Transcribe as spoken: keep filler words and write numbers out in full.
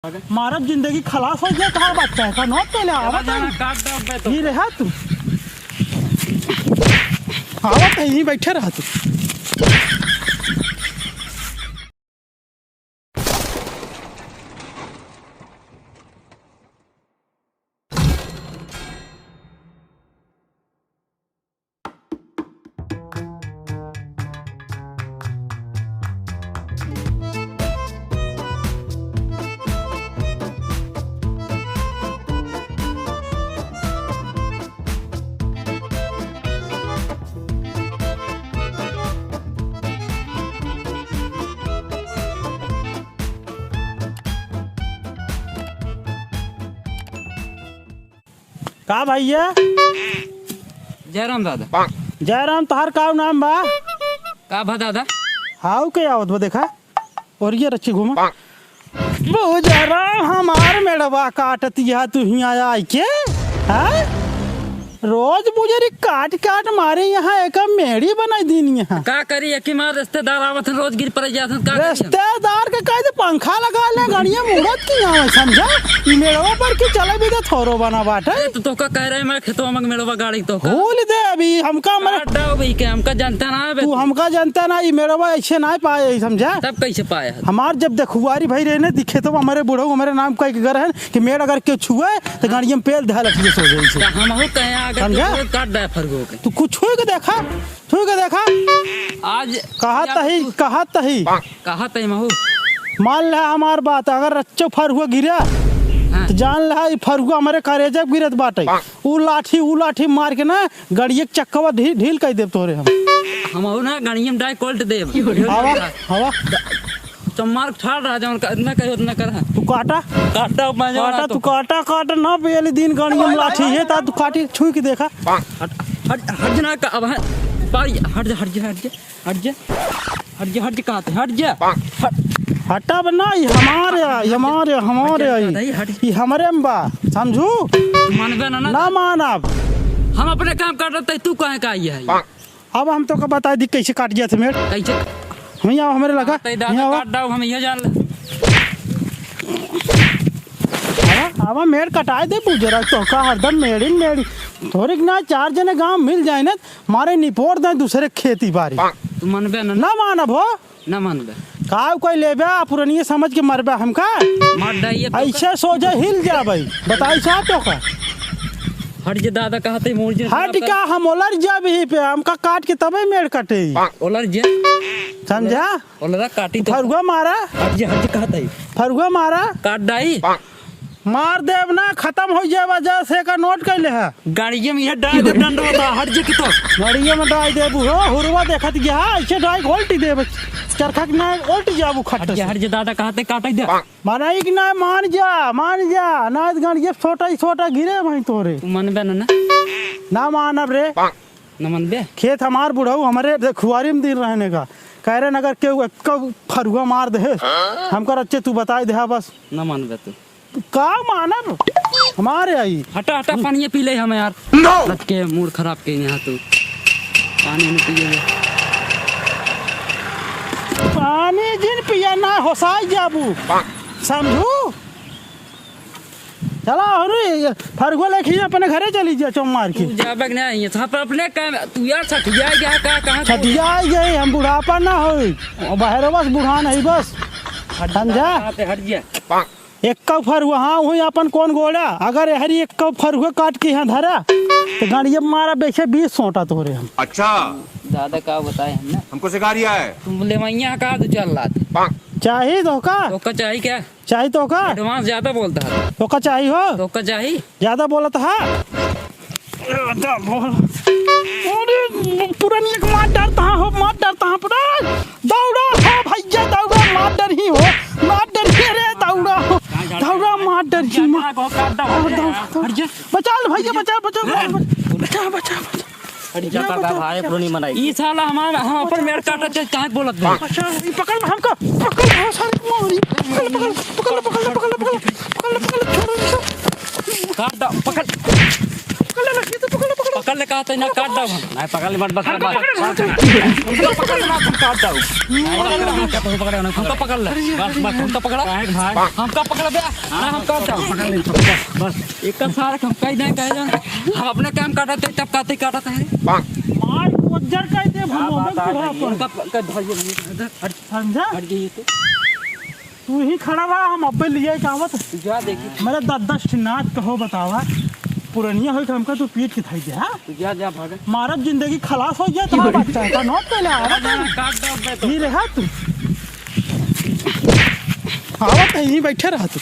मारब जिंदगी खलास होइ जाए, कहाँ बात है? का नोट पहले आवत है। काट दो बे तो। ये रहा तू। आवत है, यहीं बैठे रहा तू। का भैया? जयराम दादा। जयराम, तोहार का नाम बा? का भा दादा? हाउ के आवत बा, देखा। और ये रच्ची घूमा। बुजरा हमार मेड़वा काटत या तू हियाँ आइके, हैं? रोज बुजरी काट काट मारे यहाँ एक मेड़ी बनाई दीन यहाँ। का करी, एक ही मार रिश्तेदार आवत हैं, रोज गिर पड़ जात हैं, का करी हम? रिश्तेदार के कह दे पंखा लगा ले, गड़िया मुड़त की यहाँ, समझा? ई मेड़वा पर की चले भी दे थोरो बना बाटे। अरे, तो, तो का कह रहे, मैं खेतवा में मेड़वा गाड़ी तो का? भूल दे अभी, हमका मरे काट दो भाई के, हमका जानता ना है बे तू तू। हमका जानता ना, ई मेड़वा ऐसे ना पाए, समझा? तब कैसे पाया है? हमार जब देखुआरी भाई रहे ने, दिखे तो हमारे बुढ़ऊ हमारे नाम कह के घर है कि मेड़ अगर केहू छुए, तो गाड़िया में पेल दे लठी से सो जाई से। तो हमहू कहे आगे समझा? तो काट दे फरगो के। तू कुछ छुई के देखा, छुई के देखा। आज कहा या तही, तू कहा तही। कहा तही महू। मान ले हमार बात, अगर रच्चो फरुआ गिरा, हाँ। तो जान ले ई फरुआ हमारे करेजा गिरत बाटे। ऊ लाठी, ऊ लाठी मार के ना, गड़िया के चक्कवा ढील, ढील कर देब तोरे हम। हमहू ना, गड़िया में डाई कोल्ट देब। हवा, हवा। चम्मार ठाड़ रहा, जौन का, इतना कहे, उतना कर। तू काटा। काटा, मैं जौन काटा, तो तू काटा, काटा ना, पहले दिन गड़िया में लाठी है, ता तू काटी, छुई के देखा। हट, हट, हट जना का, अब है, बारी, हट जा, हट जा, हट जा। हट जा, हट जा, हट जा, कहा थे, हट जा। हट। हटब ना, ई हमारे आ, ई हमारे, हमारे हट जा, आई। हट जा। ई हमरे में बा, समझू? मानबे ना, ना। ना मानब। हम अपने काम काटत, तू काहे का आई है? अब हम तोका बताई दी कैसे काट गया थे मेड़। कैसे? वहीं आओ हमरे लगा। हाँ, तै दादा वहीं आओ। काट दाओ, हम ये जान ले। आवा, आवा, मेड़ कटाए दे बुजरा, तोका हरदम मेड़ी, मेड़ी। थोड़िक ना चार जने गाँव मिल जाए ना, मारे निपोर दे दूसरे खेती बारी। तू मनबे ना, ना। ना मानब हो। ना मानबे। का कोई लेबे, पुरनिये समझ के मरबे हमका? मार डाइए तो ऐसे का? सोझे हिल जाबे। बताई साहब तोका। हट जे दादा कहते मोर जे हट का, हम ओलर जाब ही पे, हमका काट के तबे मेड़ कटे। ओलर जे। समझा? ओलरा काटी तो। फरुआ मारा। हट जे, हट जे कहते। फरुआ मारा। काट डाई। मार देब ना, खतम होइ जाए, वजह से का नोट कैले है। गाड़िये में यह डाल दे, डंडवा था, हट जे कि तो। गाड़िये में डाल देबू हो, हुरवा देखत गया, ऐसे डाल उल्टी देब। चरखा के ना उल्टी जाबू खट हट जे, से। हट जे दादा, कहते काटे दे। माना एक ना मान जा, मान जा, ना गाड़िये छोटा ही छोटा गिरे वहीं तोरे। तू मनबे ना, ना। ना मानब रे। ना मनबे? खेत हमार बुढ़ऊ, हमरे खुआरी में दिन रहने का। कह रहे अगर केहू एक्का फरुआ मार दे, हमका रच्चे तू बताई दे, हाँ, बस। ना मनबे तू। का मानब? हमारे आई। हटा, हटा, पानी पी ले हमें यार। No! लत के मूड खराब के यहाँ तू। पानी नहीं पिए ले। पानी जिन पिया ना होसाई जाबू। समझू? चला, अरे, फरुआ लेके अपने घरे चली जा, चौम मार के। तू जाबे के नहीं, यहाँ पर अपने काम, तू यार सठिया गया का, कहाँ से? सठिया गए, हम बुढ़ापा ना होई। बहरवा से बुढ़ा नहीं बस। हट जा, समझा? हट जा। एक्का फरुआ, हाँ, वही अपन कौन गोड़ा, अगर यहरी एक्का फरुआ काट के यहाँ धरा, तो गाड़िया मारा बेचे बीस सोटा तोरे हम। अच्छा। दादा का बताए हम ना? हमको सिखा रिया है। तुम लेवैया का दो चार लात। चाही तोका? तोका चाही क्या? चाही तोका? Advance ज्यादा बोलता है। तोका चाही हो? तोका चाही? ज्यादा बोलत हा? अरे, पुरानी एक मार डरता हो, मार डरता हो, पुरान। दौड़ा हो भैया, दौड़ा, मार डर ही हो, मार डर ही रे, दौड़ा हो, दौड़ा, मार डर ही, मार। दौड़ा, दौड़ा। बचा ले भैया, बचा, बचा, बचा, बचा, बचा। हट जा, बचा, बचा। भाई, अपनो नहीं मनाई। ई साला हमार, हम अपन मेड़ काटा चाहे, कहाँ के बोलत नहीं? अच्छा, ई पकड़ हमका, पकड़, बहुत सारी मारी। पकड़, पकड़, छोड़ इसे। काट दो, पकड़। पकड़ ले, ये तो पकड़ ले, पकड़ ले। पकड़ ले, का तो ना काट दो। नहीं, पकड़ ले, मत, बस, हमका बस। पकड़ ले, हमका पकड़ ले, ना, हम काट दो। नहीं, पकड़ ले, हमका पकड़ ले, हमका पकड़ ले। बस, बस, हमका पकड़ा। काहे भाई? हमका पकड़ बे। ना, हम काट दो। पकड़ ले, बस, बस। एक का सारा हम कहीं नहीं कहे जान। हम अपने काम काटत है, तब काटे काटत है। मार उज्जर कह दे, हम क्या बात है? बुढ़ा पर। हमका प-, कर, धर ये, धर, हट, समझा? हट जाइए तो। तू ही खड़ा रहा, हम अब्बे लिए के आवत। तू जा देखी। मेरे दस दस ठे नाथ कहो बतावा, पुरनिया होई के हमका तू पीट के थाई दे, हाँ? तू जा, जा, भाग। मारत जिंदगी खलास हो गया तो बच्चा का नोट पहले आवत है। काट दो अब्बे तो। ये रहा तू। आवत है, यहीं बैठे रहा तू।